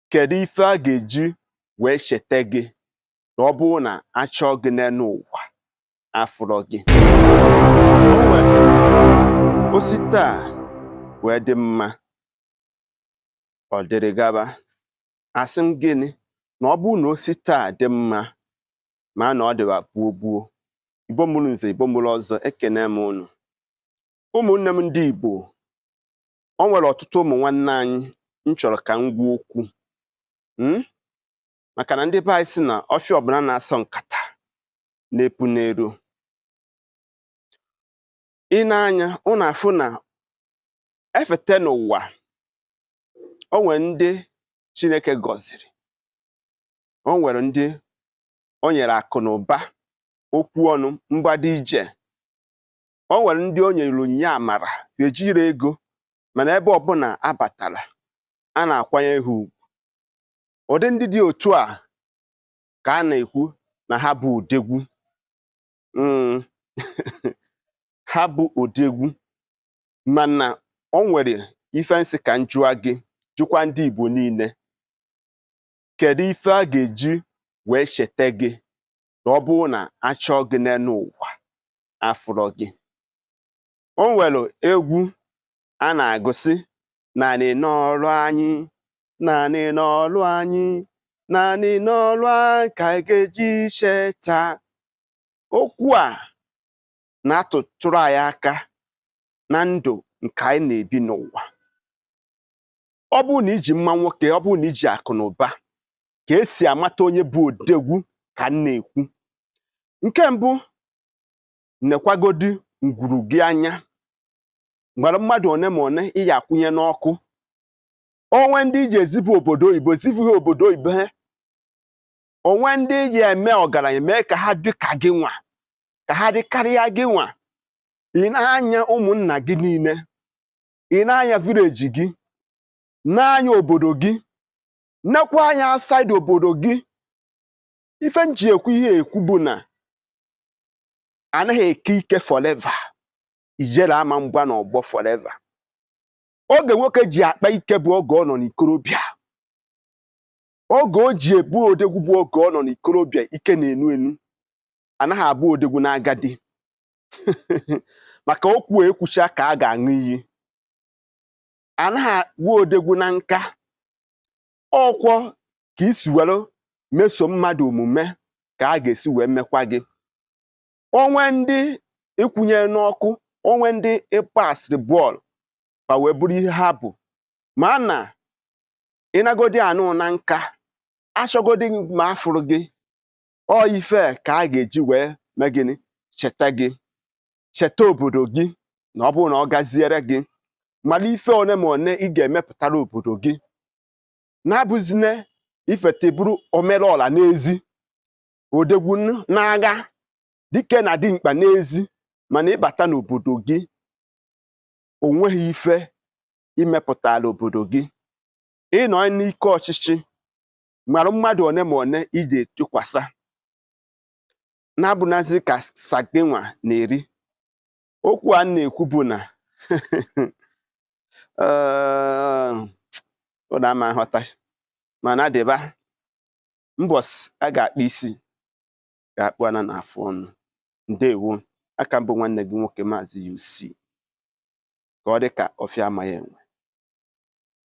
Kedu ife a ga-eji wee cheta gị na ọ bụrụ na achọọ gị n'elu ụwa afụrọ gị? O si taa wee dị mma, ọ dịrị gaba. Asị m gịnị? Na ọ bụrụ na o si taa dị mma, ma na ọ dịwa gbuo gbuo. Igbo mụrụ nze, Igbo mụrụ ọzọ, ekene m unu, ụmụnne m ndị Igbo. O nwere ọtụtụ ụmụ nwanne anyị m chọrọ ka m gwa okwu, Maka na ndị be anyị sị na ọfịa ọbụla na-asọ nkata na-epu n'elu. Ị na-anya unu afụ na efete n'ụwa, o nwere ndị Chineke gọziri, o nwere ndị o nyere akụ na ụba, okwu ọnụ mgbado ije, o nwere ndị o nyere onyinye amara ejiri ego. Mana ebe ọbụla abatara, a na-akwanye ha ugwu. Ụdị ndị dị otu a ka a na-ekwu na ha bụ odegwu. Ha bụ odegwu. Mana o nwere ife nsị ka m jụọ gị, jụkwa ndị Igbo niile: kedu ife a ga-eji wee cheta gị na ọ bụrụ na achọọ gị n'elu ụwa afụrọ gị? O nwere egwu a na-agụsị: naanị n'ọrụ anyị, naanị n'ọrụ anyị, naanị n'ọrụ anyị ka anyị ga-eji cheta. Okwu a na-atụtụrụ anyị aka na ndụ nke anyị na-ebi n'ụwa. Ọ bụrụ na iji mma nwoke, ọ bụrụ na iji akụ na ụba, ka esi amata onye bụ odegwu ka m na-ekwu. Nke mbụ, nekwagodi ngwuru gị anya. Nwere mmadụ one ma one ị ga-akwụnye n'ọkụ. Onwe ndị iji ezipụ obodo oyibo, zipụ ha obodo oyibo ha. Onwe ndị iji eme ọgaranya, mee ka ha dị ka gị nwa, ka ha dị karịa gị nwa. Ị na-anya ụmụnna gị niile, ị na-anya village gị, na-anya obodo gị, nekwa anya outside obodo gị. Ife m ji ekwu ihe ekwu bụ na anaghị eke ike forever. Ijere ama mgba n'ọgbọ forever. Oge nwoke ji akpa ike bụ oge ọ nọ n'ikorobịa. Oge o ji ebu odegwu bụ oge ọ nọ n'ikorobịa, ike na-enu enu. Anaghị abụ odegwu n'agadi, maka okwu ekwucha ka a ga-aṅụ iyi. Anaghị abụ odegwu na nka. Ọkwọ ka isi were meso mmadụ omume ka a ga-esi wee mekwa gị. Onwe ndị ịkwụnye n'ọkụ, onwe ndị ịpasịrị bọọlụ ma wee bụrụ ihe ha bụ. Ma na ịnagodi anụ na nka, achọgodi ma afụrụ gị, ọ ife ka a ga-eji wee mee gịnị? Cheta gị, cheta obodo gị. Na ọ bụrụ na ọ gaziere gị, mara ife one ma one ị ga-emepụtara obodo gị, na-abụzine ifete bụrụ omerọọla n'ezi, odegwu n'agha, dike na dimkpa n'ezi, mana ịbata n'obodo gị, o nweghị ife imepụtara obodo gị. Ịnọ n'ike ọchịchị, mara mmadụ one ma one ị ga-etụkwasa, na-abụnazi ka sagịnwa na-eri. Okwu a na-ekwu bụ na ụnụ ama nghọta, mana dịba mbọsị a ga-akpụ isi ga-akpụ ana n'afụ ọnụ. Ndewo. Aka mbụ, nwanne gị nwoke, Maazị UC. Ka ọ dị ka ọfịa amaghị enwe.